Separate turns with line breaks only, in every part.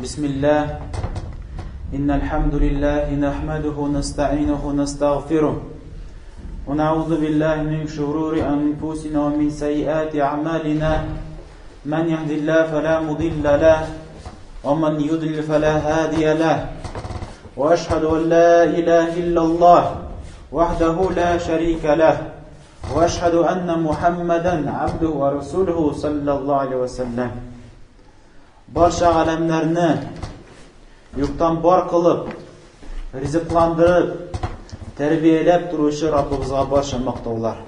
بسم الله إن الحمد لله نحمده ونستعينه ونستغفره ونعوذ بالله من شرور أنفسنا ومن سيئات أعمالنا من يهد الله فلا مضل له ومن يضلل فلا هادي له وأشهد أن لا إله إلا الله وحده لا شريك له وأشهد أن محمدا عبده ورسوله صلى الله عليه وسلم Барча галәмнәрне юктан бар кылып, ризыкландырып, тәрбияләп торучы Раббыбызга барча мактаулар.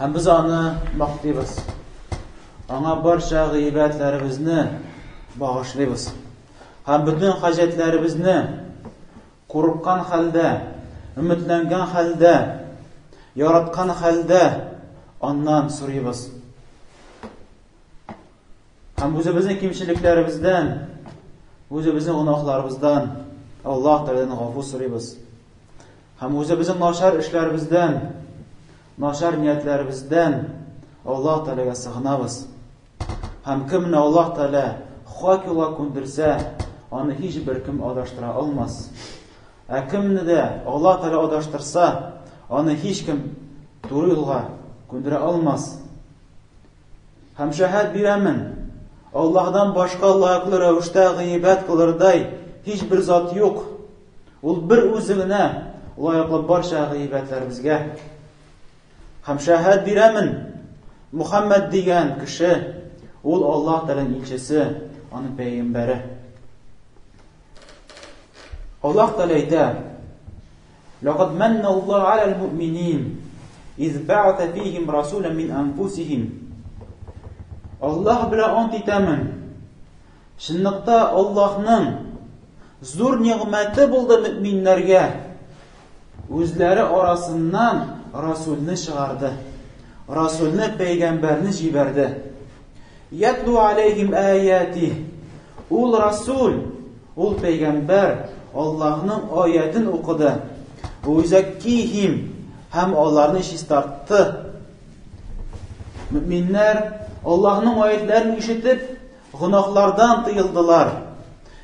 Һәм без аны мактыйбыз. Аңа барча гыйбадәтләребезне багышлыйбыз. Һәм бөтен хаҗәтләребезне курыккан хәлдә, өметләнгән хәлдә, яраткан хәлдә аннан сорыйбыз. Һәм үзебезнең кимчелекләребездән, үзебезнең гөнаһларыбыздан Аллаһ Тәгаләдән гафу сорыйбыз. Һәм үзебезнең начар эшләребездән, начар ниятләребездән Аллаһ Тәгаләгә сыгынабыз. Һәм кемне Аллаһ Тәгалә хак юлга күндерсә, аны һичбер кем адаштыра алмас. Ә кемне дә Аллаһ Тәгалә адаштырса, аны һичкем туры юлга күндерә алмас. Һәм шәһәд бирәмен, Аллаһдан башка лаеклы рәвештә гыйбадәт кылырдай һичбер зат юк. Ул бер үзе генә лаеклы барча гыйбадәтләребезгә. Һәм шәһәд бирәмен, Мухаммад дигән кеше, ул Аллаһ Тәгаләнең илчесе, аның пәйгамбәре. Аллаһ Тәгалә әйтә: Ләкад мәннә Аллаһу аләл муъминин, из бәгътә фихим расулән мин анфусихим. Аллаһ белән ант итәмен. Чынлыкта Аллаһның зур нигъмәте булды мөминнәргә. Үзләре арасыннан Расулны чыгарды. Расулны пәйгамбәрне җибәрде. Ятлу алейхим аяти. Ул Расул Ул пәйгамбәр Аллаһның аятен укыды. Вәюзәккихим һәм аларны чистартты. Мөминнәр Аллаһның аятларын ишетеп, гөнаһлардан тыелдылар.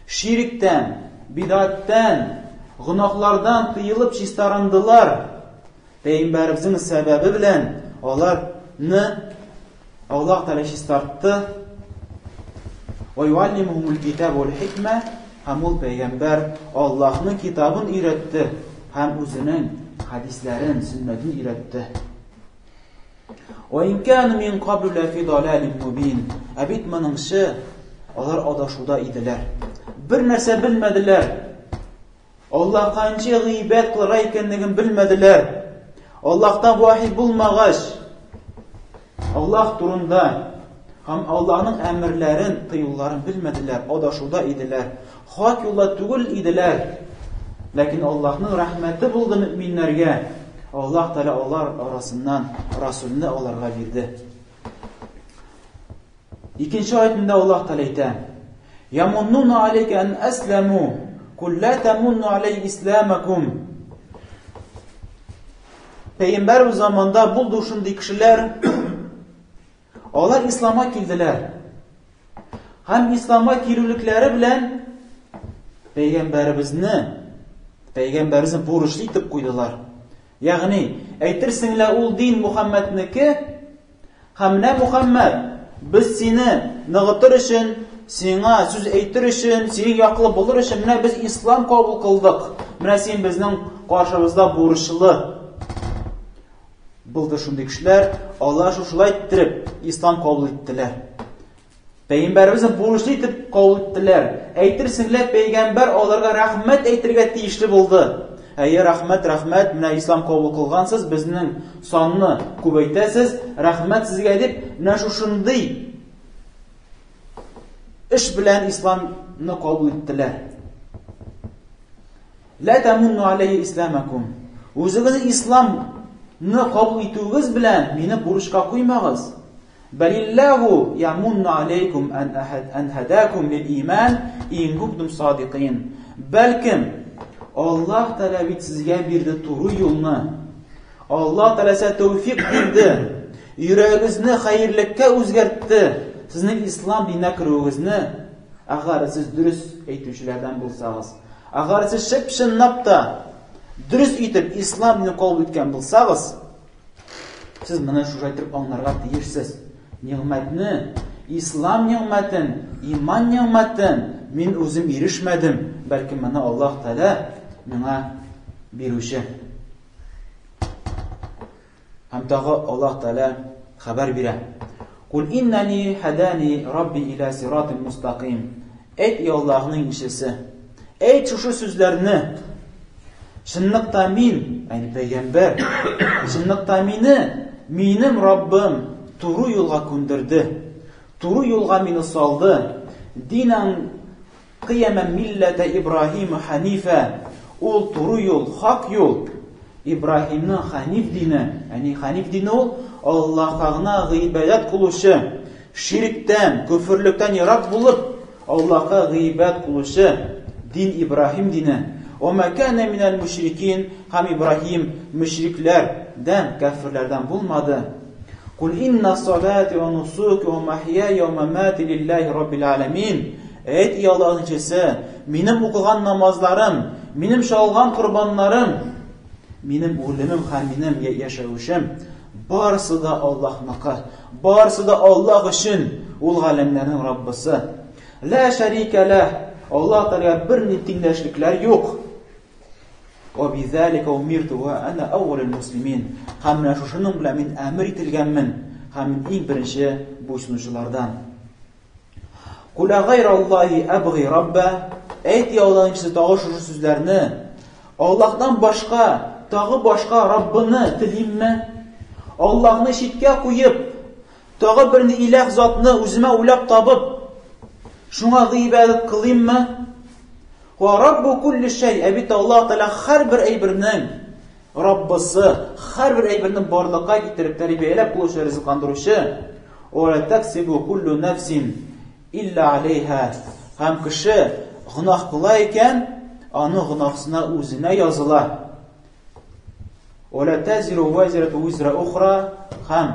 Ширктән, бидаттән, гөнаһлардан тыелып чистарындылар. Пәйгамбәребезнең сәбәбе белән аларны Аллаһ Тәгалә чистартты. Ва юаллимухумул китаб вал хикмә һәм ул пәйгамбәр Аллаһның китабын өйрәтте һәм үзенең хәдисләрен, сөннәтен өйрәтте. Ва ин кану мин каблу лафи далалин мубин. Ә бит моңынчы алар адашуда иделәр. Бер нәрсә белмәделәр. Аллаһка ничә гыйбадәт кылырга икәнлеген белмәделәр. Аллаһтан вахи булмагач, Аллаһ турында һәм Аллаһның әмерләрен, тыюларын белмәделәр, адашуда иделәр. Хак юлда түгел иделәр. Ләкин Аллаһның рәхмәте булды мөминнәргә. Аллаһ Тәгалә алар арасыннан Расулны аларга бирде. Икенче аятында Аллаһ Тәгалә әйтә: "Ямуннуна алейка ан асламу, кул ла тамунну алей исламакум". Пәйгамбәр заманда булды шундый кешеләр, алар исламга килделәр. Һәм исламга килүлекләре белән пәйгамбәребезне, пәйгамбәребезне бурычлы итеп куйдылар. Ягъни, әйтерсең лә ул дин Мухаммаднеке, һәм менә Мухаммад, без сине ныгытыр өчен, сиңа сүз әйтер өчен, синең яклы булыр өчен, менә без ислам кабул кылдык. Менә син безнең каршыбызда бурычлы. Булды шундый кешеләр, алар шушылай иттереп ислам кабул иттеләр. Пәйгамбәребезне бурычлы итеп кабул иттеләр. Әйтерсең лә пәйгамбәр аларга рәхмәт әйтергә тиешле булды. Әйе, рәхмәт, рәхмәт, менә ислам кабул кылгансыз, безнең санны күбәйтәсез, рәхмәт сезгә дип, менә шушындый эш белән исламны кабул иттеләр. Лә тәмунну алейhi исламакум. Үзегезнең исламны кабул итүегез белән мине бурычка куймагыз. Бәлилләһу ямунну алейкум ан ан һадакум лил иман ин кунтум садикин. Бәлкем Аллаһ Тәгалә бит сезгә бирде туры юлны. Аллаһ Тәгалә сезгә тәүфик бирде. Йөрәгегезне хәерлеккә үзгәртте. Сезнең ислам диненә керүегезне. Әгәр сез дөрес әйтүчеләрдән булсагыз, әгәр сез чып-чынлап та дөрес итеп ислам динен кабул иткән булсагыз, сез моны шулай итеп аңларга тиешсез. Нигъмәтне, ислам нигъмәтен, иман нигъмәтен мин үзем ирешмәдем, бәлки моны Аллаһ Тәгалә миңа бирүче. Һәм тагы Аллаһ Тәгалә хәбәр бирә. Кул иннани хадани рабби иля сиратин мустаким. Әйт, и Аллаһның илчесе, әйт шушы сүзләрне. Чынлыкта мин, ягъни пәйгамбәр, чынлыкта мине, минем Раббым туры юлга күндерде. Туры юлга мине салды. Динан Кыямә милләтә Ибраһим хәнифә. Ул туры юл, хак юл. Ибраһимның хәниф дине, ягъни хәниф дине ул Аллаһка гына гыйбадәт кылучы, ширктән, көферлектән ерак булып, Аллаһка гыйбадәт кылучы дин Ибраһим дине. Ва ма кана минәл мушрикин, һәм Ибраһим мөшрикләрдән, кәферләрдән булмады. Кул инна салати ва нусуки ва махияя ва мамати лиллахи раббил аламин. Әйт, и Аллаһның илчесе, минем укыган намазларым, минем чалган корбаннарым, минем үлемем һәм минем яшәвешем барысы да Аллаһныкы, барысы да Аллаһ өчен, ул галәмнәрнең Раббысы. Ла шәрикә ләһ, Аллаһ Тәгаләгә берни тиңдәшлекләр юк. Ва бизалика умирту ва ана әүвәлул муслимин. Һәм менә шушының белән мин әмер ителгәнмен, һәм мин иң беренче буйсынучылардан. Кул гайраллаһи абгhi рабба. Әйт, я Аллаһның илчесе, тагы шушы сүзләрне. Аллаһтан башка, тагы башка Раббыны телимме? Аллаһны читкә куеп, тагы бер иләһ затны үземә уйлап табып, шуңа гыйбадәт кылыйммы? Ва раббу кулли шәй, ә бит Аллаһ Тәгалә һәрбер әйбернең Раббысы, һәрбер әйберне барлыкка китереп, тәрбияләп кылучы, ризыкландыручы. Ва ла таксибу куллу нафсин илля алейха. Һәм кеше гөнаһ кыла икән, аның гөнаһсына үзенә языла. Ва ла тазиру вазирату визра ухра. Һәм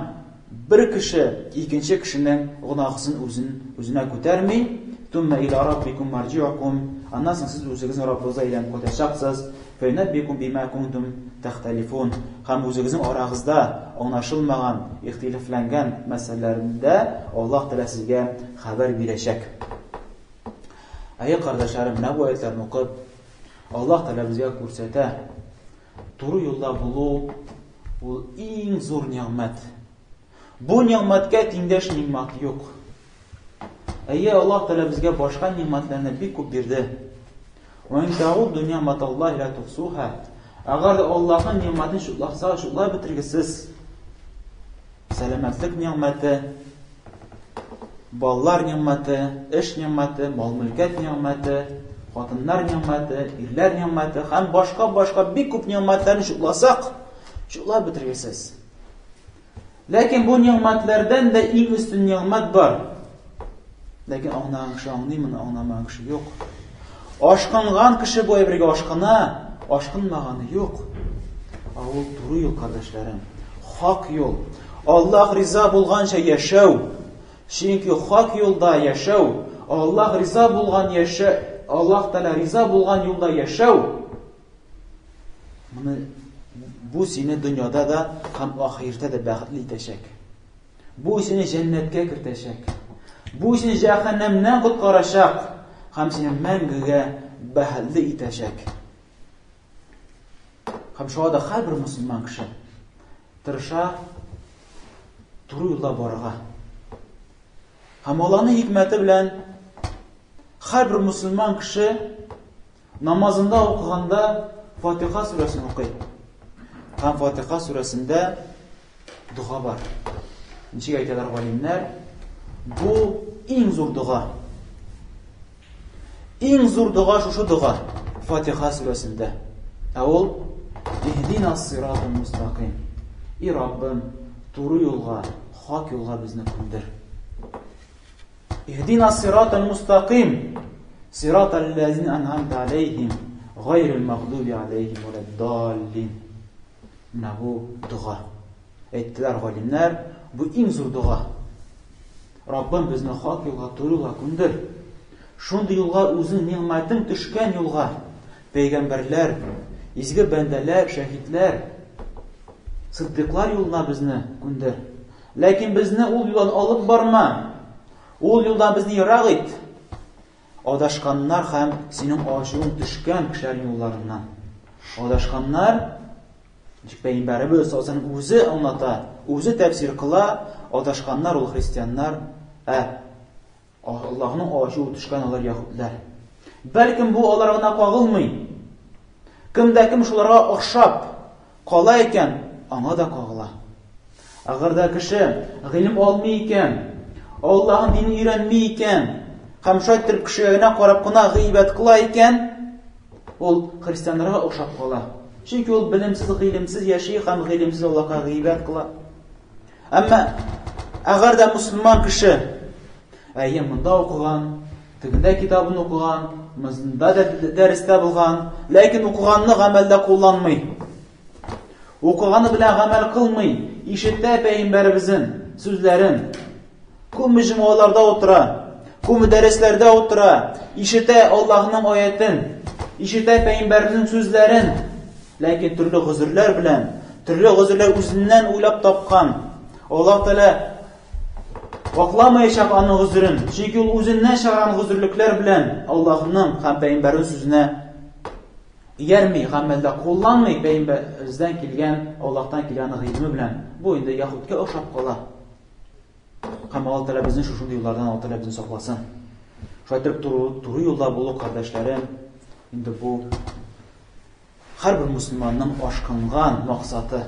бер кеше икенче кешенең гөнаһысын үзен үзенә күтәрми. Тумма иля раббикум марҗиукум. Аннан соң сез үзегезнең Раббыгызга әйләнеп кайтачаксыз. Фәюнәббикум бима кунтум тәхтәлифун. Һәм үзегезнең арагызда аңлашылмаган, ихтилафланган мәсьәләләрдә Аллаһ Тәгалә сезгә хәбәр бирәчәк. Әйе, кардәшләрем, менә бу аятларны укып, Аллаһ Тәгалә безгә күрсәтә, туры юлда булу ул иң зур нигъмәт. Бу нигъмәткә тиңдәш нигъмәт юк. Әйе, Аллаһ Тәгалә безгә башка нигъмәтләрне бик күп бирде. Ва ин та'удду ни'маталлаһи ла тухсуха. Әгәр дә Аллаһның нигъмәтен чутласа, чутлап бетергесез. Сәламәтлек нигъмәте, балалар нигъмәте, эш нигъмәте, мал-мөлкәт нигъмәте, хатыннар нигъмәте, ирләр нигъмәте һәм башка-башка бик күп нигъмәтләрне чутласак, чутлап бетергесез. Ләкин бу нигъмәтләрдән дә иң өстен нигъмәт бар. Ләкин аңлаган кеше аңлый моны, аңламаган кеше юк. Ашкынган кеше бу әйбергә ашкына, ашкынмаганы юк. Ә ул туры юл, кардәшләрем. Хак юл. Аллаһ риза булганча яшәү. Чөнки хак юлда яшәү, Аллаһ риза булган яшә, Аллаһ Тәгалә риза булган юлда яшәү. Моны бу сине дөньяда да һәм ахирәттә дә бәхетле итәчәк. Бу сине җәннәткә кертәчәк. Бу сине җәһәннәмнән коткарачак һәм сине мәңгегә бәхетле итәчәк. Һәм шуңа да һәрбер мөселман кеше тырыша туры юлда барырга. Һәм Аллаһның хикмәте белән һәрбер мөселман кеше намазында укыганда Фатиха сүрәсен укый. Һәм Фатиха сүрәсендә дога бар. Ничек әйтәләр галимнәр? Бу иң зур дога. Иң зур дога шушы дога Фатиха сүрәсендә. Ә ул Иһдина сиратал мустаким. И Раббым, туры юлга, хак юлга безне күндер. Иһдина сиратал мустаким. Сиратал лазина ан'амта алейхим, гайрил магдуби алейхим валаддаллин. Менә бу дога. Әйттеләр галимнәр, бу иң зур дога. Раббым безне хак юлга, туры юлга күндер. Шундый юлга үзең нигъмәтең төшкән юлга, пәйгамбәрләр, изге бәндәләр, шәһидләр, сыддыйклар юлына безне күндер. Ләкин безне ул юлдан алып барма. Ул юлдан безне ерак ит. Адашканнар һәм синең ачуың төшкән кешеләрнең юлларыннан. Адашканнар, ничек пәйгамбәребез саллаллаһу үзе аңлата, үзе тәфсир кыла, адашканнар ул христианнар, ә Аллаһның ачуы төшкән алар яһүдләр. Бәлкем бу алар гына кагылмый. Кем дә кем шуларга охшап кала икән, аңа да кагыла. Әгәр дә кеше гыйлем алмый икән, Аллаһның динен өйрәнми икән, һәм шулай итеп кешегә генә карап кына гыйбәт кыла икән, ул христианнарга охшап кала. Чөнки ул белемсез, гыйлемсез яши һәм гыйлемсез Аллаһка гыйбәт кыла. Әмма әгәр дә мөселман кеше әйе, монда укыган, тегендә китабын укыган, монда да дәрестә булган, ләкин укыганны гамәлдә кулланмый. Укыганы белән гамәл кылмый, ишетә пәйгамбәребезнең сүзләрен. Күпме җомгаларда утыра, күпме дәресләрдә утыра, ишетә Аллаһның аятен, ишетә пәйгамбәребезнең сүзләрен, ләкин төрле гозерләр белән, төрле гозерләр үзеннән уйлап тапкан. Аллаһ Тәгалә вакламаячак аның гозерен, чөнки ул үзеннән чыгарган гозерлекләр белән Аллаһның һәм пәйгамбәренең сүзенә иярми, гамәлдә кулланмый пәйгамбәребездән килгән, Аллаһтан килгән гыйлеме белән. Бу инде яһүдкә охшап кала. Һәм Аллаһ Тәгалә безне шушындый юллардан Аллаһ Тәгалә безне сакласын. Шулай итеп туры, туры юлда булу, кардәшләрем, инде бу һәрбер мөселманның ашкынган максаты.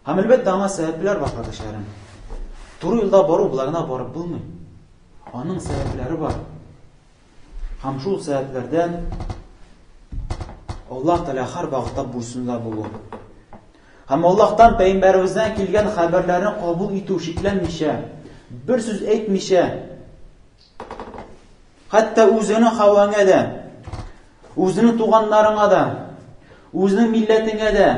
Һәм әлбәттә аңа сәбәпләр бар, кардәшләрем. Туры юлда бару болай гына барып булмый. Аның сәбәпләре бар. Һәм шул сәбәпләрдән Аллаһ Тәгалә һәр вакытта буйсында булу. Һәм Аллаһтан пәйгамбәребездән килгән хәбәрләрне кабул итү шикләнмичә, бер сүз әйтмичә, хәтта үзеңнең хаваңа да, үзеңнең туганнарыңа да, үзеңнең милләтеңә дә,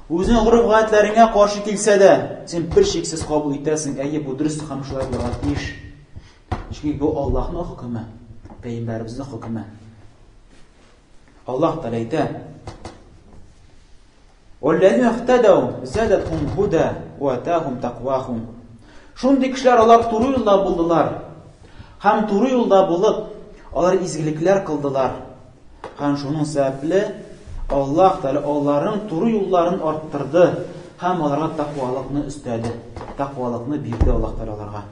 үзеңнең гореф-гадәтләреңә каршы килсә дә, син бер шиксез кабул итәсең, әйе, бу дөрес һәм шулай булырга тиеш. Чөнки бу Аллаһның хөкеме, пәйгамбәребезнең хөкеме. Аллаһ Тәгалә әйтә: "Валлазина ихтадау задатхум худа ва атахум тaqвахум." Шундый кешеләр алар туры юлда булдылар. Һәм туры юлда булып, алар изгелекләр кылдылар. Һәм шуның сәбәпле Аллаһ Тәгалә аларның туры юлларын арттырды һәм аларга тәкъвалыкны өстәде. Тәкъвалыкны бирде Аллаһ Тәгалә аларга.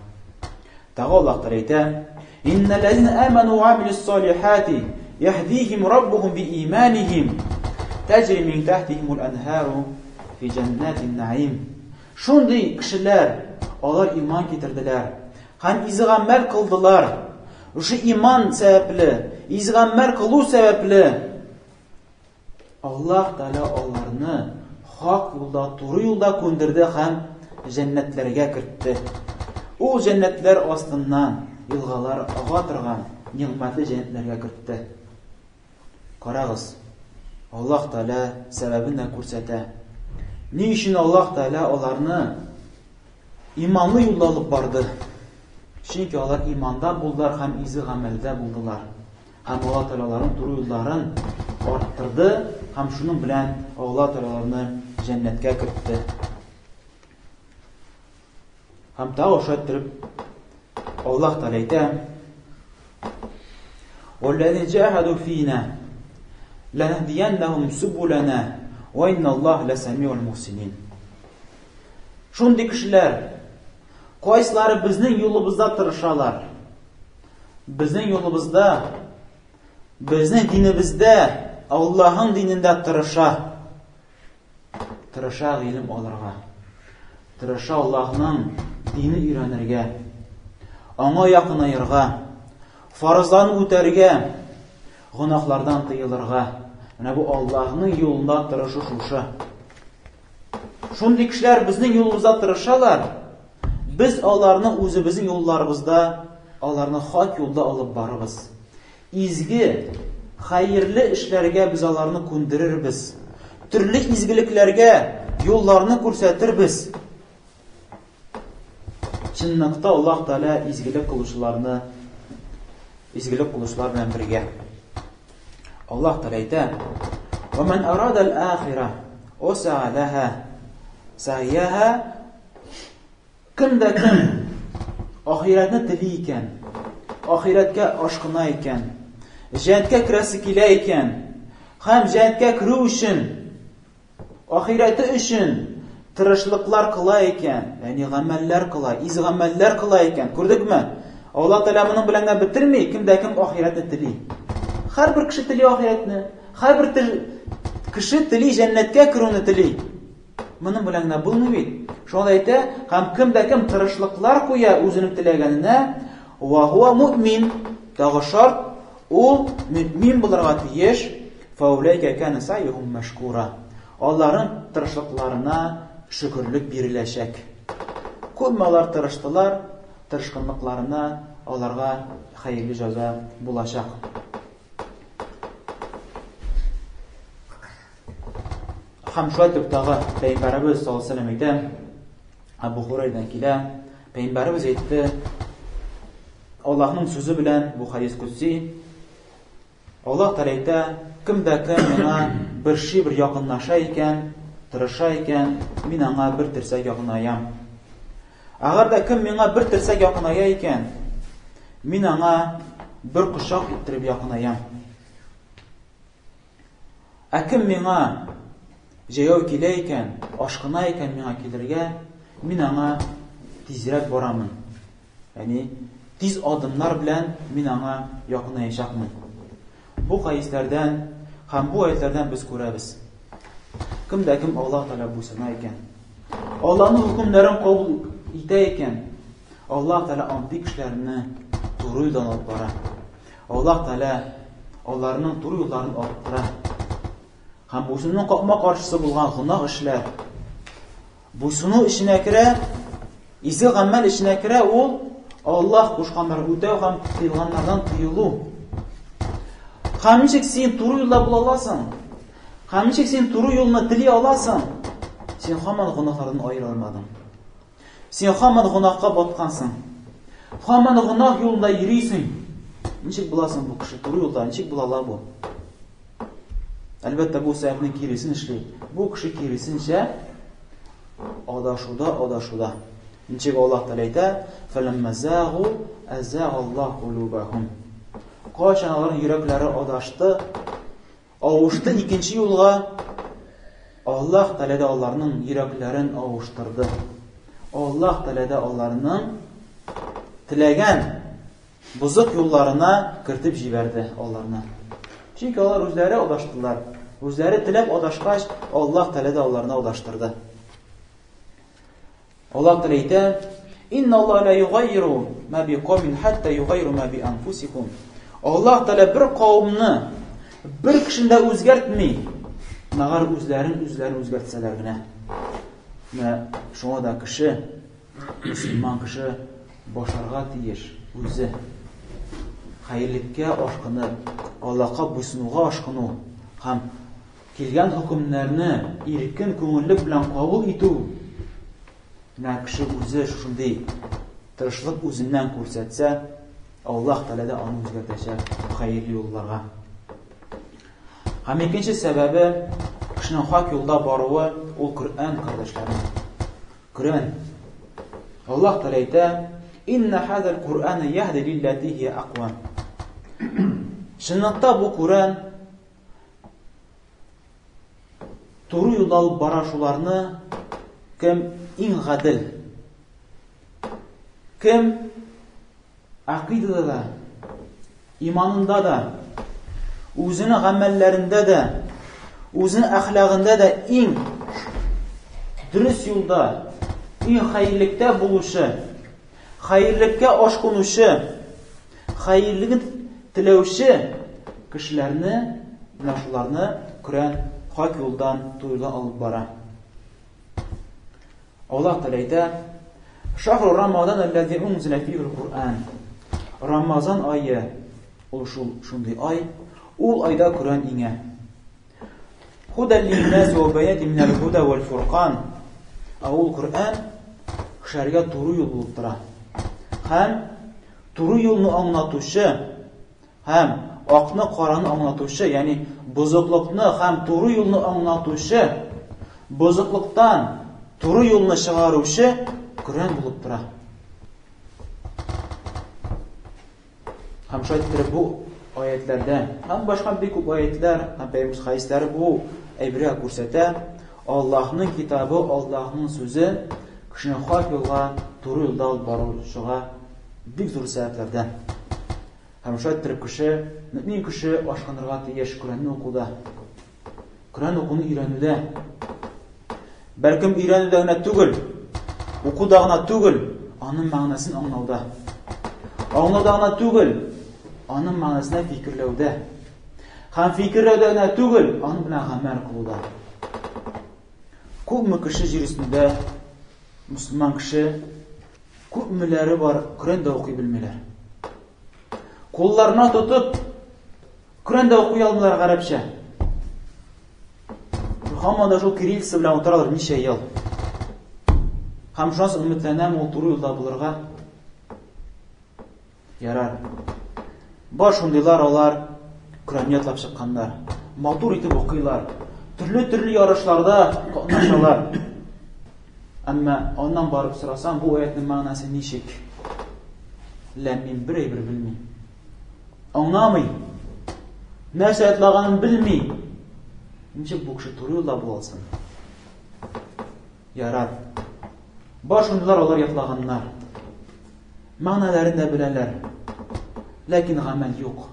Тагы Аллаһ Тәгалә әйтә: "Иннәлләзина аману ва амилус салихати яһдихим раббухум би иманихим таҗри мин тахтихимул анһару фи җаннатин наим." Шундый кешеләр, алар иман китерделәр һәм изге гамәл кылдылар. Шушы иман сәбәпле, изге гамәл кылу сәбәпле Аллаһ Тәгалә аларны хак юлда, туры юлда күндерде һәм җәннәтләргә кертте. Ул җәннәтләр астыннан елгалар ага торган нигъмәтле җәннәтләргә кертте. Карагыз, Аллаһ Тәгалә сәбәбен дә күрсәтә. Ни өчен Аллаһ Тәгалә аларны иманлы юлда алып барды? Чөнки алар иманда булдылар һәм изге гамәлдә булдылар. Һәм Алла Тәгалә аларның туры юлларын арттырды һәм шуның белән Алла Тәгалә аларны җәннәткә кертте. Һәм тагы шулай иттереп Аллаһ Тәгалә әйтә: "Валлазина җаһаду фина ланаһдияннахум субулана ва инналлаһа ласамиул мухсинин." Шундый кешеләр, кайсылары безнең юлыбызда тырышалар, Безнең юлыбызда, безнең динебездә, Аллаһың динендә тырыша. Тырыша гыйлем алырга. Тырыша Аллаһның динен өйрәнергә. Аңа якынаерга, фарызларын үтәргә, гөнаһлардан тыелырга. Менә бу Аллаһның юлында тырышу шушы. Шундый кешеләр безнең юлыбызда тырышалар. Без аларны үзебезнең юлларыбызда, аларны хак юлда алып барырбыз. Изге, хәерле эшләргә без аларны күндерербез. Төрле изгелекләргә юлларны күрсәтербез. Чынлыкта Аллаһ Тәгалә изгелек кылучыларны изгелек кылучылар белән бергә. Аллаһ Тәгалә әйтә: "Ва ман арада ал-ахира ва са'a лаха сa'яха" Кем дә кем ахирәтне тели икән, ахирәткә ашкына икән, җәннәткә керәсе килә икән, һәм җәннәткә керү өчен, ахирәте өчен тырышлыклар кыла икән, ягъни гамәлләр кыла, изге гамәлләр кыла икән. Күрдекме? Аллаһ Тәгалә моның белән генә бетерми, кем дә кем ахирәтне тели. Һәрбер кеше тели ахирәтне, һәрбер кеше тели җәннәткә керүне тели. Моның белән генә булмый бит. Шуңа да әйтә, һәм кем дә кем тырышлыклар куя үзенең теләгәненә, ва хуа муъмин, тагы шарт, ул мөмин булырга тиеш, фаулайка кана саюхум мәшкура. Аларның тырышлыкларына шөкерлек биреләчәк. Күпме алар тырыштылар, тырышканлыкларына аларга хәерле җәза булачак. Һәм шулай итеп тагы Пәйгамбәребез саллаллаһу алейһи вәсәлләм әйтә, Абу Хурайрадан килә, Пәйгамбәребез әйтте, Аллаһның сүзе белән бу хадис кудси, Аллаһ Тәгалә әйтә, кем дә кем миңа бер шибр якынлаша икән, тырыша икән, мин аңа бер терсәк якынаям. Әгәр дә кем миңа бер терсәк якыная икән, мин аңа бер кочак иттереп якынаям. Ә кем миңа җәяү килә икән, ашкына икән миңа килергә, мин аңа тизрәк барамын. Ягъни тиз адымнар белән мин аңа якынаячакмын. Бу хәдисләрдән һәм бу аятьләрдән без күрәбез. Кем дә кем Аллаһ Тәгалә буйсына икән, Аллаһның хөкемнәрен кабул итә икән, Аллаһ Тәгалә андый кешеләрне туры юлдан алып бара. Аллаһ Тәгалә аларның туры юлларын арттыра. Һәм буйсынуның капма-каршысы булган гөнаһ эшләр буйсыну эченә керә, изге гамәл эченә керә, ул Аллаһ кушканнарны үтәү һәм тыелганнардан тыелу. Һәм ничек син туры юлда була аласың? Һәм ничек син туры юлны тели аласың? Син һаман гөнаһлардан аерылмадың. Син һаман гөнаһка баткансың. Һаман гөнаһ юлында йөрисең. Ничек буласың бу кеше туры юлда? Ничек була ала бу? Әлбәттә, бу сәбәпнең киресен эшли. Бу кеше киресенчә адашуда, адашуда. Ничек Аллаһ Тәгалә әйтә: "Фәләммә загу азагаллаһу кулубахум." Кайчан аларның йөрәкләре адашты, Авышты икенче юлга, Аллаһ Тәгалә дә аларның йөрәкләрен авыштырды. Аллаһ Тәгалә дә аларның теләгән бозык юлларына кертеп җибәрде аларны. Чөнки алар үзләре адаштылар. Үзләре теләп адашкач, Аллаһ Тәгалә дә аларны адаштырды. Аллаһ Тәгалә әйтә: "Инна Аллаһ ла югайиру ма би каумин хатта югайиру ма би анфусихум." Аллаһ Тәгалә бер кавымны бер кешене дә үзгәртми, мәгәр үзләрен үзләре үзгәртсәләр генә. Менә шуңа да кеше, мөселман кеше башарга тиеш үзе. Хәерлеккә ашкынып, Аллаһка буйсынуга ашкыну һәм Килгән хөкемнәрне иркен күңеллек белән кабул итү, менә кеше үзе шушындый тырышлык үзеннән күрсәтсә, Аллаһ Тәгалә дә аны үзгәртәчәк хәерле юлларга. Һәм икенче сәбәбе, кешенең хак юлда баруы, ул Коръән, кардәшләрем. Коръән. Аллаһ Тәгалә әйтә: "Инна хазал Куръана яһди лиллати хия аквам." Чынлыкта бу Коръән Туры юлда алып бара шуларны, кем иң гадел, кем акыйдада да, иманында да, үзенең гамәлләрендә дә, үзенең әхлагында да иң дөрес юлда, иң хәерлектә булучы, хәерлеккә ашкынучы, хәерлеген теләүче кешеләрне, менә шуларны Коръән хак юлдан, туры юлдан алып бара. Аллаһ Тәгалә әйтә: "Шахру Рамадан аллази унзила фихи Куръан." Рамазан ае ул шул шундый ай, ул айда Коръән иңә. Худәл линнәс вә бәйнәти минәл худа вәл фуркан. Ә ул Коръән кешеләргә туры юл булып тора. Һәм туры юлны аңлатучы. Һәм акны караны аңлатучы, ягъни бозыклыкны һәм туры юлны аңлатучы, бозыклыктан туры юлны чыгаручы Коръән булып тора. Һәм шулай иттереп бу аятләрдә һәм башка бик күп аятлар һәм пәйгамбер хәдисләре бу әйбергә күрсәтә. Аллаһның китабы, Аллаһның сүзе кешене хак юлга, туры юлда алып баручыга бик зур сәбәпләрдән. Һәм шулай иттереп кеше, мөэмин кеше ашкынырга тиеш Коръәнне укуда. Коръән укуны өйрәнүдә. Бәлкем өйрәнүдә генә түгел, укуда гына түгел, аның мәгънәсен аңлауда. Аңлауда гына түгел, аның мәгънәсенә фикерләүдә. Һәм фикерләүдә генә түгел, аның белән гамәл кылуда. Күпме кеше җир өстендә мусульман кеше Күпмеләре бар, Коръән дә укый белмиләр. Кулларына тотып, Коръән дә укый алмыйлар гарәпчә. Һаман да шул кириллица белән утыралар ничә ел. Һәм шуннан соң өметләнәм ул туры юлда булырга. Ярар. Бар шундыйлар алар Коръән ятлап чыкканнар. Матур итеп укыйлар. Төрле-төрле ярышларда катнашалар. Әмма аннан барып сорасаң, бу аятның мәгънәсе ничек? Ләм мин бер әйбер белми. Аңламый. Нәрсә ятлаганын белми. Ничек бу кеше туры юлда була алсын? Ярар. Бар шундыйлар алар ятлаганнар. Мәгънәләрен дә беләләр. Ләкин гамәл юк.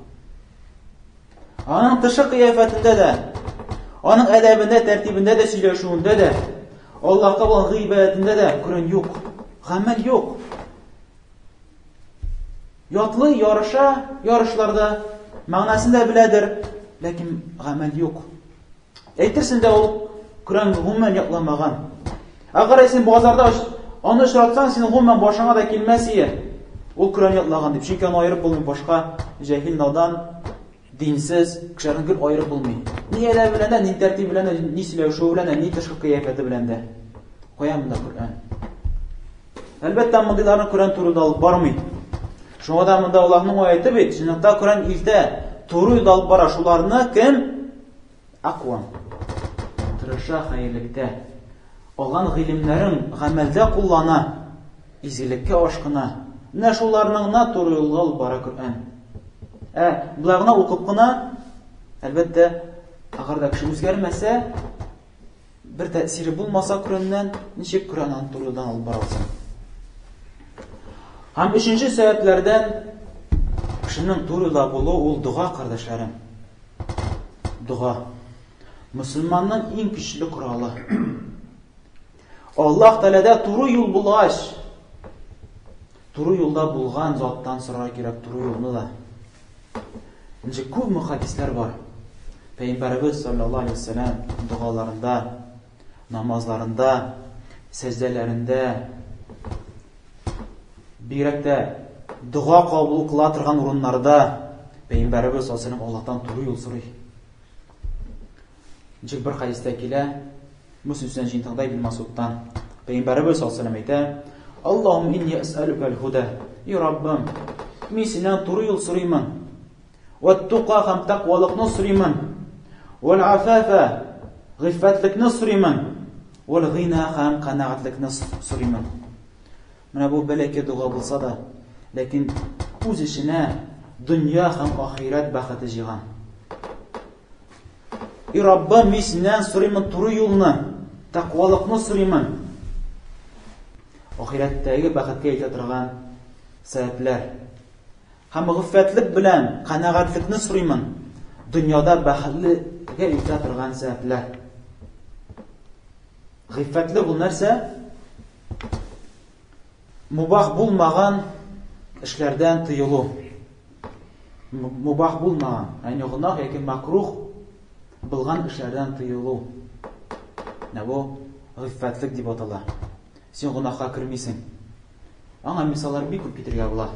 Аның тышы кыяфәтендә дә, аның әдәбендә, тәртибендә дә, сөйләшүендә дә, Аллаһка булган гыйбадәтендә дә Коръән юк. Гамәл юк. Ятлый, ярыша, ярышларда мәгънәсен дә беләдер, ләкин гамәл юк. Әйтерсең дә ул Коръән гомумән ятламаган. Әгәр син базарда аны очратсаң, син гомумән башыңа да килмәс ие. Ул Коръән ятлаган дип. Чөнки аны аерып булмый башка җаһил, надан, динсез кешеләрне гел аерып булмый. Ни әдәбе белән дә, ни тәртибе белән дә, ни сөйләшүе белән дә, ни тышкы кыяфәте белән дә. Кая монда Коръән? Әлбәттә, мондыйларны Коръән турыда алып бармый. Шуңа да монда Аллаһның аяты бит, чынлыкта Коръән илтә, туры юлда алып бара. Шуларны кем Аквам. Тырыша хәерлектә. Алган гыйлемнәрен гамәлдә куллана, изгелеккә ашкына. Менә шуларның гына туры юлга алып бара Коръән. Ә болай гына укып кына, әлбәттә, әгәр дә кеше үзгәрмәсә, бер тәэсире булмаса Коръәннән, ничек Коръән аны туры юлдан алып бара алсын? Һәм өченче сәбәпләрдән кешенең туры юлда булуы ул дога, кардәшләрем. Дога. Мөселманның иң көчле коралы. Аллаһ Тәгаләдә туры юл булгач, туры юлда булган заттан сорарга кирәк туры юлны да. Ничек күп мөхәддисләр бар. Пәйгамбәребез саллаллаһу алейһи вәсәлләм догаларында, намазларында, сәҗдәләрендә Бигрәк тә дога кабул кыла торган урыннарда Пәйгамбәребез саллаллаһу алейһи Аллаһтан туры юл сорый. Ничек бер хәдистә килә, Муслим сүнә җыентыгында Ибн Масудтан. Пәйгамбәребез саллаллаһу алейһи әйтә: Аллаһумма инни әсәлүкә аль-худа. И Раббым, мин синнән туры юл сорыймын. Вәт-тука һәм тәкъвалыкны сорыймын. Вәл-афафа, гыйффәтлекне сорыймын. Вәл-гина һәм канәгатьлекне сорыймын. Менә бу бәләкәй дога булса да, ләкин үз эченә дөнья һәм ахирәт бәхете җыйган. И Раббым, мин синнән сорыймын туры юлны, тәкъвалыкны сорыймын. Ахирәттәге бәхеткә илтә торган сәбәпләр. Һәм гыффәтлек белән канәгатьлекне сорыймын. Дөньяда бәхетлегә илтә торган сәбәпләр. Гыйффәтлек ул нәрсә? Мубах булмаган эшләрдән тыелу. Мубах булмаган, ягъни гөнаһ яки макрух булган эшләрдән тыелу. Менә бу гыйффәтлек дип атала. Син гөнаһка кермисең. Аңа мисаллар бик күп китерергә була.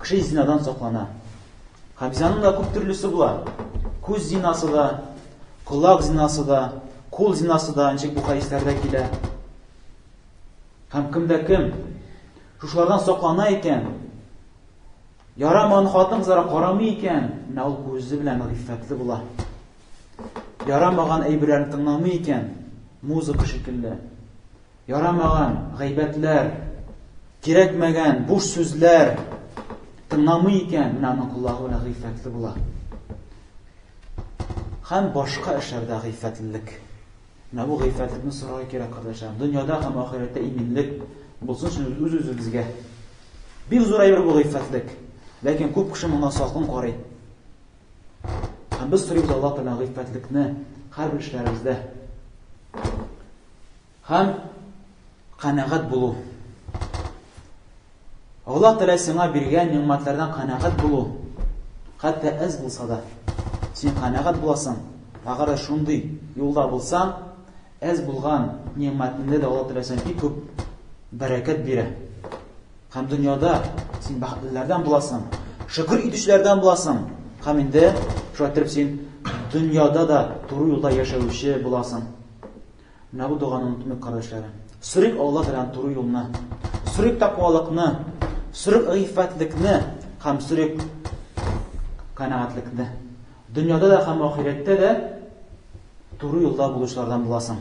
Кеше зинадан саклана. Һәм зинаның да күп төрлесе була. Күз зинасы да, колак зинасы да, кул зинасы да, ничек бу хәдисләрдә килә. Һәм кемдә кем шушылардан саклана икән, Ярамаган хатын-кызларга карамый икән, менә ул күзе белән гыйффәтле була. Ярамаган әйберләрне тыңламый икән, музыка шикелле. Ярамаган гайбәтләр, кирәкмәгән буш сүзләр тыңламый икән, менә аның колагы белән гыйффәтле була. Һәм башка эшләрдә гыйффәтлелек. Менә бу гыйффәтлекне сорарга кирәк, кардәшләрем. Дөньяда һәм ахирәттә иминлек булсын өчен үз-үзебезгә. Бик зур әйбер бу гыйффәтлек. Ләкин күп кеше моңа салкын карый. Һәм без сорыйбыз Аллаһ Тәгаләдән гыйффәтлекне һәрбер эшләребездә. Һәм канәгать булу. Аллаһ Тәгалә сиңа биргән нигъмәтләрдән канәгать булу, хәтта әз булса да, син канәгать буласың. Әгәр дә шундый юлда булсаң, әз булган нигъмәтеңдә дә Аллаһ Тәгалә сиңа бик күп бәрәкәт бирә. Һәм дөньяда син бәхетлеләрдән буласың, шөкер итүчеләрдән буласың. Һәм инде шулай итеп син дөньяда да туры юлда яшәүче буласың. Менә бу доганы онытмыйк, кардәшләрем. Сорыйк Алла Тәгаләдән туры юлны. Сорыйк тәкъвалыкны, сорыйк гыйффәтлекне һәм сорыйк канәгатьлекне. Дөньяда да һәм ахирәттә дә туры юлда булучылардан буласың.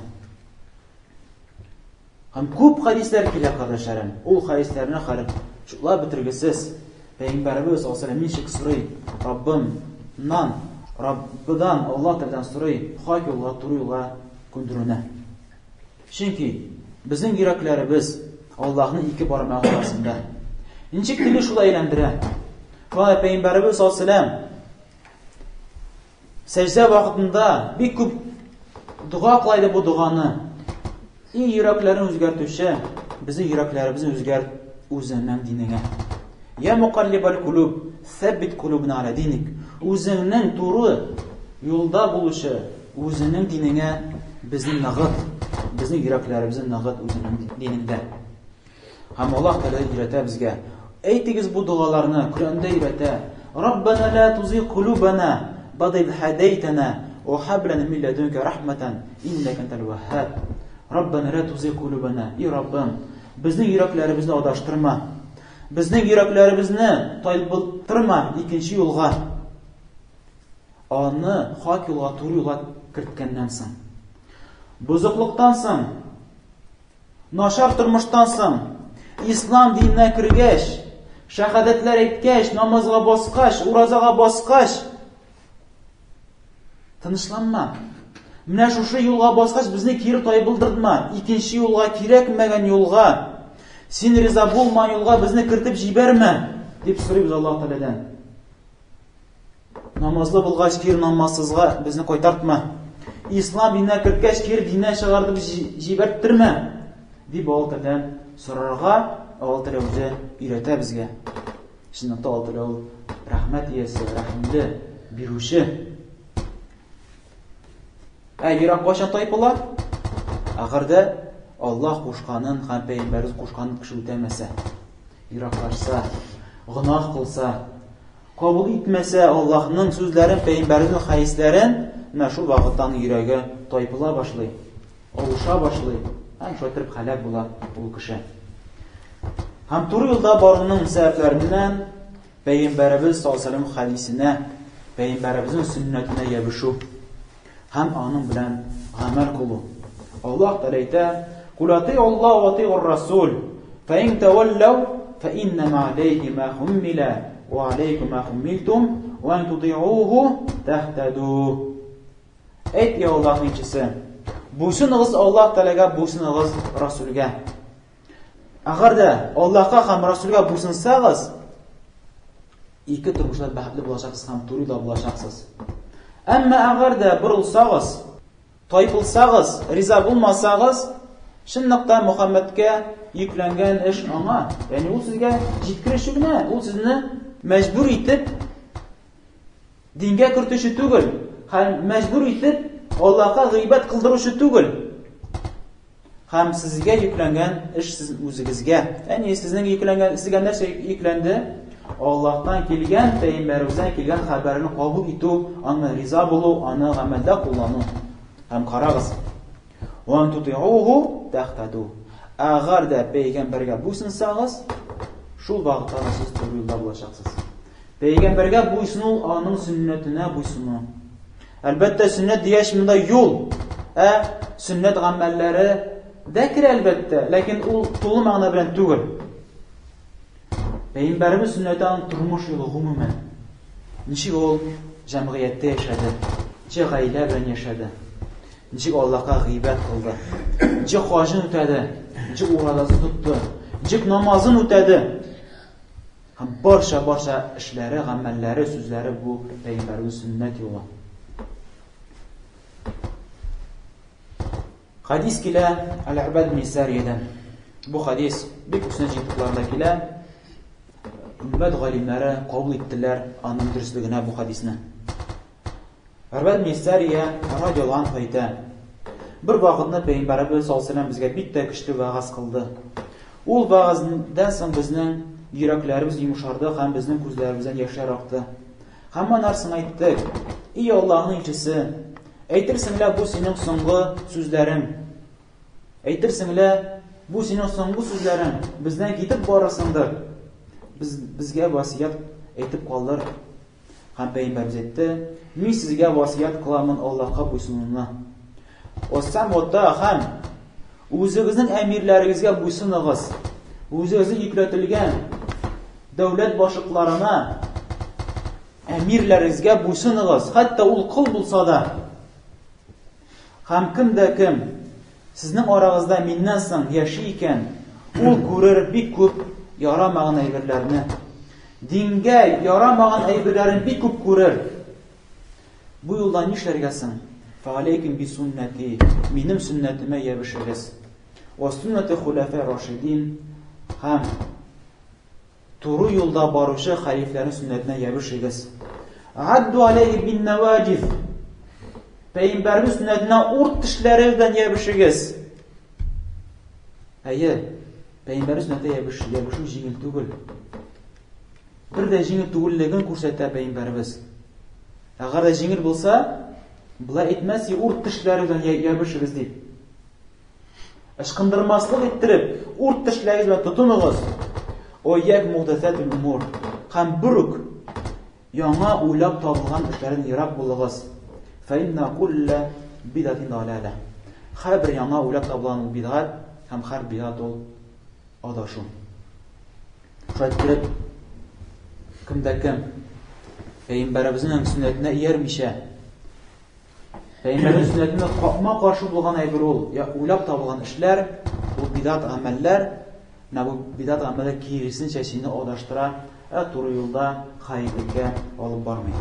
Һәм күп хәдисләр килә, кардәшләрем. Ул хәдисләрне хәзер чутлап бетергесез. Пәйгамбәребез саллаллаһу алейһи ничек сорый? Раббымнан, Раббыдан, Аллаһ Тәгаләдән сорый, хак юлга, туры юлга күндерүне. Чөнки безнең йөрәкләребез Аллаһның ике бармагы арасында. Ничек тели шулай әйләндерә. Шулай Пәйгамбәребез саллаллаһу алейһи Сәҗдә вакытында бик күп дога кыла иде бу доганы. И йөрәкләрне үзгәртүче, безнең йөрәкләребезне үзгәрт үзеңнең динеңә. Я мукаллибал кулуб, сәббит кулубна аля диник. Үзеңнең туры юлда булучы, үзеңнең динеңә безне ныгыт, безнең йөрәкләребезне ныгыт үзеңнең динеңдә. Һәм Аллаһ Тәгалә өйрәтә безгә. Әйтегез бу догаларны, Коръәндә өйрәтә. Раббана ла тузигъ кулубана бa'да из һадайтана ва хаб лана мин ладунка рахматан иннака антал ваххаб. Раббана ла тузигъ кулубана. И Раббым, безнең йөрәкләребезне адаштырма. Безнең йөрәкләребезне тайпылтырма икенче юлга. Аны хак юлга, туры юлга керткәннән соң. Бозыклыктан соң Начар тормыштан соң, ислам диненә кергәч, шәһадәтләр әйткәч, намазга баскач, уразага баскач, тынычланма. Менә шушы юлга баскач, безне кире тайбылдыртма. Икенче юлга, кирәкмәгән юлга, син риза булмаган юлга безне кертеп җибәрмә, дип сорыйбыз Аллаһ Тәгаләдән. Намазлы булгач, кир намазсызга безне кайтартма. Ислам диненә керткәч, кир диннән чыгартып җибәрттермә, дип Аллаһ Тәгаләдән сорарга Аллаһ Тәгалә үзе өйрәтә безгә. Чынлыкта Аллаһ Тәгалә ул рәхмәт иясе, рәхимле, бирүче. Ә йөрәк кайчан тайпыла? Әгәр дә Аллаһ кушканын һәм пәйгамбәребез кушканын кеше үтәмәсә, ераклашса, гөнаһ кылса, Кабул итмәсә Аллаһның сүзләрен, пәйгамбәренең хәдисләрен, менә шул вакытта аның йөрәге тайпыла башлый, авыша башлый һәм шулай итеп һәлак була ул кеше. Һәм туры юлда баруның сәбәпләреннән пәйгамбәребез саллаллаһу алейһи хәдисенә, пәйгамбәребезнең сөннәтенә ябышу. Һәм аның белән гамәл кылу. Аллаһ Тәгалә әйтә: "Кул атиуллаһ ва атиур расул, фа ин таваллау фа иннама алейхи ма хуммила ва алейкум ма хуммилтум ва ин тутиуху тахтаду." Әйт, я Аллаһның илчесе, буйсыныгыз Аллаһ Тәгаләгә, буйсыныгыз Расулгә. Әгәр дә Аллаһка һәм Расулгә буйсынсагыз, ике тормышта бәхетле булачаксыз һәм туры юлда булачаксыз. Әмма әгәр дә борылсагыз, тайпылсагыз, риза булмасагыз, чынлыкта Мөхәммәдкә йөкләнгән эш аңа, ягъни ул сезгә җиткерүче генә, ул сезне мәҗбүр итеп дингә кертүче түгел, һәм мәҗбүр итеп Аллаһка гыйбадәт кылдыручы түгел. Һәм сезгә йөкләнгән эш сез үзегезгә. Әни сезнең йөкләнгән, сезгә нәрсә йөкләнде? Аллаһтан килгән, пәйгамбәребездән килгән хәбәрне кабул итү, аны риза булу, аны гамәлдә куллану. Һәм карагыз. Ва тутиуху тахтаду. Әгәр дә пәйгамбәргә буйсынсагыз, шул вакытта сез туры юлда булачаксыз. Пәйгамбәргә буйсыну аның сөннәтенә буйсыну. Әлбәттә, сөннәт дигәч монда юл, ә сөннәт гамәлләре дә керә әлбәттә, ләкин ул тулы мәгънә белән түгел. Пәйгамбәребез сөннәте аның тормыш юлы гомумән. Ничек ул җәмгыятьтә яшәде, ничек гаилә белән яшәде, ничек Аллаһка гыйбадәт кылды, ничек хаҗын үтәде, ничек уразасын тотты, ничек намазын үтәде. Һәм барча-барча эшләре, гамәлләре, сүзләре бу пәйгамбәребез сөннәт юлы. Хадис килә Аль-Абад ибн Сариядән. Бу хадис бик күп сөннәт җыентыкларында килә. Өммәт галимнәре кабул иттеләр аның дөреслегенә бу хадисне. Гәрбәт ибн Сәрия радиаллаһу анһу әйтә, Бер вакытны Пәйгамбәребез саллаллаһу алейһи безгә бик тә көчле вәгазь кылды. Ул вәгазьдән соң безнең йөрәкләребез йомшарды һәм безнең күзләребездән яшьләр акты. Һәм аннан соң әйттек, И Аллаһның илчесе, әйтерсең лә бу синең соңгы сүзләрең. Әйтерсең лә бу синең соңгы сүзләрең, бездән китеп барырсыңдыр. Без, безгә васыять әйтеп калдыр. Һәм пәйгамбәребез әйтте, Мин сезгә васыять кыламын Аллаһка буйсынуны. Вассам вата һәм үзегезнең әмирләрегезгә буйсыныгыз. Үзегезнең йөкләтелгән дәүләт башлыкларына, әмирләрегезгә буйсыныгыз, хәтта ул кол булса да. Һәм кем дә кем сезнең арагызда миннән соң яши икән, ул күрер бик күп ярамаган әйберләрне. Дингә ярамаган әйберләрен бик күп күрер. Бу юлда нишләргә соң? Фәгаләйкем би суннәти, минем сөннәтемә ябешегез. Ва суннәти хуляфа рашидин һәм Туры юлда баручы хәлифләрнең сөннәтенә ябышыгыз. Адду алейхи бин наваҗиз. Пәйгамбәрнең сөннәтенә урт тешләре белән ябышыгыз. Әйе, пәйгамбәрнең сөннәтенә ябыш, ябышу җиңел түгел. Бер дә җиңел түгеллеген күрсәтә пәйгамбәребез. Әгәр дә җиңел булса, болай әйтмәс, урт тешләре белән ябышыгыз дип. Ычкындырмаслык иттереп, урт тешләрегез белән тотыныгыз. Ойяк мухдәсәтул умур. Һәм бер үк яңа уйлап табылган эшләрдән ерак булыгыз. Фәинна куллә бидатин даләлә. Һәрбер яңа уйлап табылган ул бидгать һәм һәр бидгать ул адашу. Шулай иттереп, кем дә кем Пәйгамбәребезнең сөннәтенә иярмичә Пәйгамбәрнең сөннәтенә капма-каршы булган әйбер ул, я уйлап табылган эшләр, ул бидат гамәлләр. Менә бу бидат гамәлләр киресенчә сине адаштыра, ә туры юлда хәерлеккә алып бармый.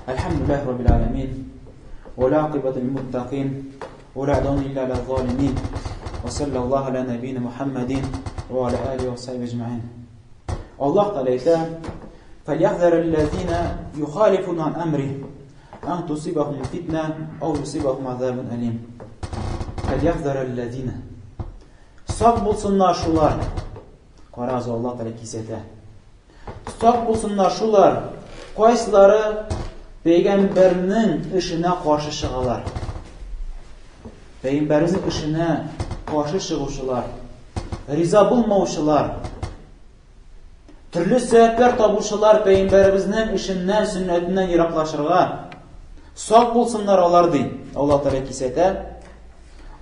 الحمد لله رب العالمين والعاقبة للمتقين ولا عدوان إلا على الظالمين وصلى الله على نبينا محمد وعلى آله وصحبه أجمعين الله تعالى әйтә فليحذر الذين يخالفون عن أمره أن تصيبهم فتنة أو يصيبهم عذاب أليم فليحذر الذين Сак булсыннар шулар. Карагыз, Аллаһ Тәгалә кисәтә. Сак булсыннар шулар, кайсылары пәйгамбәрнең эшенә каршы чыгалар. Пәйгамбәрнең эшенә каршы чыгучылар, риза булмаучылар, төрле сәбәпләр табучылар пәйгамбәребезнең эшеннән, сөннәтеннән ераклашырга сак булсыннар алар ди. Аллаһ Тәгалә кисәтә.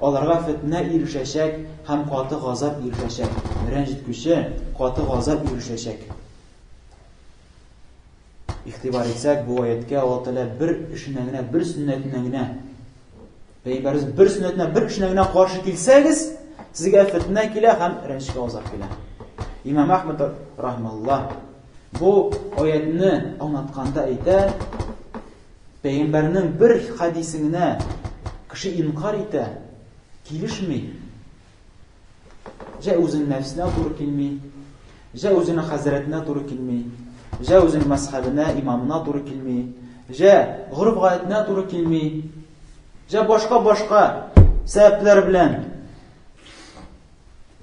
Аларга фетнә ирешәчәк һәм каты газап ирешәчәк. Рәнҗеткүче каты газап ирешәчәк. Игътибар итсәк, бу аятькә Аллаһ Тәгалә бер эшенә генә, бер сөннәтенә генә, Пәйгамбәребез бер сөннәтенә, бер эшенә генә каршы килсәгез, сезгә фетнә килә һәм рәнҗешкә газап килә. Имам Әхмәд рахимаһуллаһ бу аятны аңлатканда әйтә, Пәйгамбәрнең бер хәдисенә кеше инкар итә, килешми. Җә үзенең нәфсенә туры килми, җә үзенең хәзрәтенә туры килми, җә үзенең мәзхәбенә, имамына туры килми, җә гореф-гадәтенә туры килми, җә башка-башка сәбәпләр белән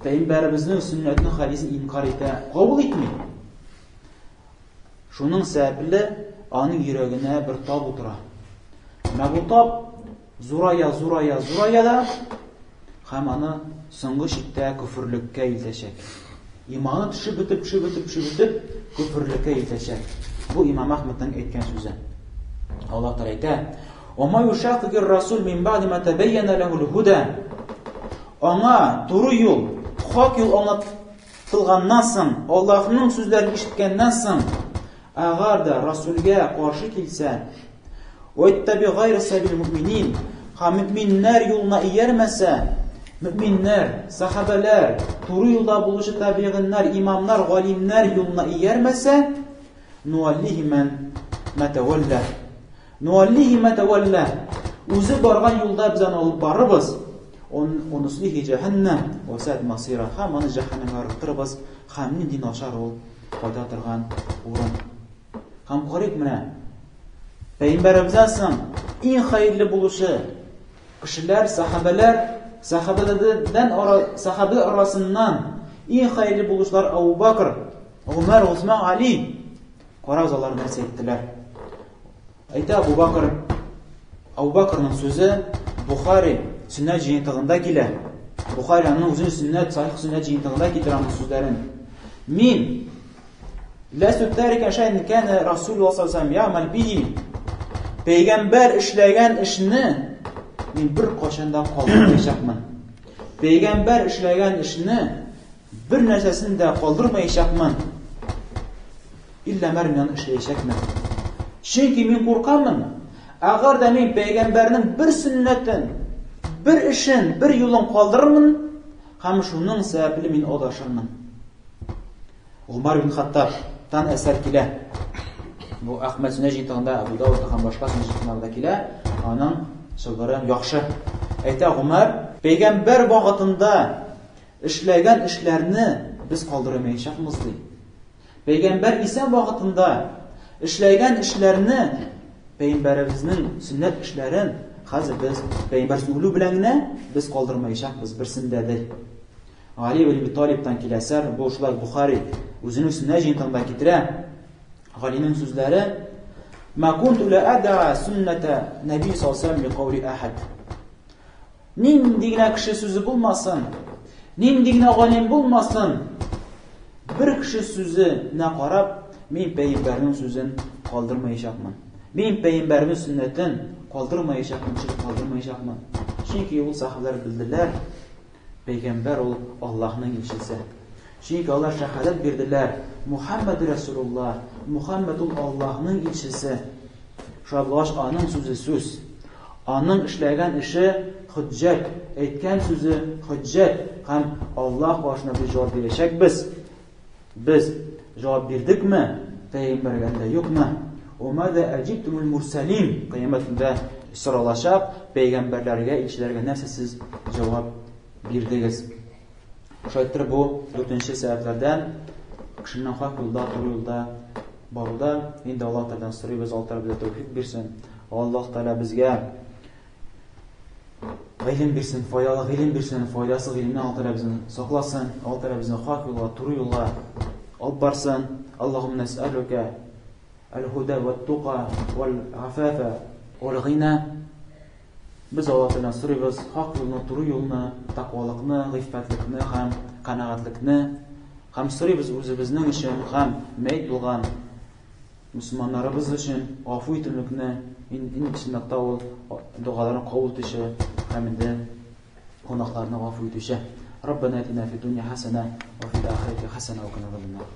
Пәйгамбәребезнең сөннәтен, хәдисен инкар итә, кабул итми. Шуның сәбәпле аның йөрәгенә бер тап утыра. Менә бу тап зурая, зурая, зурая да һәм аны соңгы чиктә көферлеккә илтәчәк. Иманы төшеп бетеп, төшеп бетеп, төшеп бетеп, көферлеккә илтәчәк. Бу имам Әхмәднең әйткән сүзе. Аллаһ Тәгалә әйтә: "Ва ма юшакикир расул мин ба'ди ма табайяна лахул худа". Аңа туры юл, хак юл аңлатылганнан соң, Аллаһның сүзләрен ишеткәннән соң, әгәр дә Расулгә каршы килсә, Вәттәби гайр сәбил мөминин, һәм мөминнәр юлына иярмәсә, мөминнәр, сахабәләр, туры юлда булучы табигыннар, имамнар, галимнәр юлына иярмәсә, нуаллихи мән мәтәвәллә. Нуаллихи мәтәвәллә. Үзе барган юлда без аны алып барырбыз. Унуслихи җәһәннәм, вәсәт масира. Һәм аны җәһәннәмгә ыргытырбыз. Һәм нинди начар ул кайта торган урын. Һәм карыйк менә, Пәйгамбәребездән соң иң хәерле булучы кешеләр, сахабәләр, сахабәләрдән ара, сахабә арасыннан иң хәерле булучылар Абу Бакр, Гомәр, Усман, Али. Карагыз, алар нәрсә әйттеләр. Әйтә Абу Бакр, Абу Бакрның сүзе Бухари сөннәт җыентыгында килә. Бухари аның үзенең сөннәт, сахих сөннәт җыентыгында китерә аның сүзләрен. Мин Ләстү тәрикән шәйн кәнә Расулуллаһ саллаллаһу алейһи ва сәлләм ямәл бихи. Пәйгамбәр эшләгән эшне мин бер кайчан да калдырмаячакмын. Пәйгамбәр эшләгән эшне бер нәрсәсен дә калдырмаячакмын. Иллә мәр мин эшләячәкмен. Чөнки мин куркамын. Әгәр дә мин пәйгамбәрнең бер сөннәтен, бер эшен, бер юлын калдырырмын һәм шуның сәбәпле мин адашырмын. Гомар бин Хаттабтан әсәр килә. Бу Әхмәд сөннәт җыентыгында, Әбу Даудта һәм башка сөннәт җыентыкларында килә. Аның чылбыры яхшы. Әйтә Гомар, пәйгамбәр вакытында эшләгән эшләрне без калдырмаячакбыз ди. Пәйгамбәр исән вакытында эшләгән эшләрне, пәйгамбәребезнең сөннәт эшләрен хәзер без пәйгамбәр үлү белән генә без калдырмаячакбыз берсендә дә. Гали ибн Әби Талибтан килә әсәр, бу шулай Бухари үзенең сөннә җыентыгында китерә. Галинең сүзләре: "Ма кунту ла адаа сунната Наби саллаллаху алейһи ва каули ахад". Нинди генә кеше сүзе булмасын, нинди генә галим булмасын, бер кеше сүзенә карап, мин пәйгамбәрнең сүзен калдырмаячакмын. Мин пәйгамбәрнең сөннәтен калдырмаячакмын, калдырмаячакмын. Чөнки ул сахабәләр белделәр, Пәйгамбәр ул Аллаһның илчесе. Чөнки алар шәһадәт бирделәр, Мухәммәд Рәсулуллаһ, Мухәммәд ул Аллаһның илчесе. Шулай булгач, аның сүзе сүз. Аның эшләгән эше хөҗҗәт, әйткән сүзе хөҗҗәт һәм Аллаһ каршында без җавап бирәчәкбез. Без җавап бирдекме пәйгамбәргә әллә юкмы? Умада әҗибтумул мурсалин кыямәт көндә соралачак пәйгамбәрләргә, илчеләргә нәрсә сез җавап бирдегез? Шулай итеп бу дүртенче сәбәпләрдән кешенең хак юлда, туры юлда баруда инде Аллаһ Тәгаләдән сорыйбыз, Аллаһ Тәгалә безгә тәүфик бирсен. Аллаһ Тәгалә безгә Гыйлем бирсен, файдалы гыйлем бирсен, файдасыз гыйлемнән Аллаһ Тәгалә безне сакласын, Аллаһ Тәгалә безне хак юлга, туры юлга алып барсын. Аллаһумма нәсәлүкә әл-һуда вәт-тука вәл-афафа вәл-гина. Без Аллаһ Тәгаләдән сорыйбыз хак юлны, туры юлны, тәкъвалыкны, гыйффәтлекне һәм канәгатьлекне. Һәм сорыйбыз үзебезнең өчен һәм мәет булган Мөселманнарыбыз өчен гафу ителүне, ин чынлыкта ул догаларын кабул итүче һәм инде гөнаһларны гафу итүче. Раббана атина фид дунья хасана ва фил ахирати хасана ва кина азабаннар.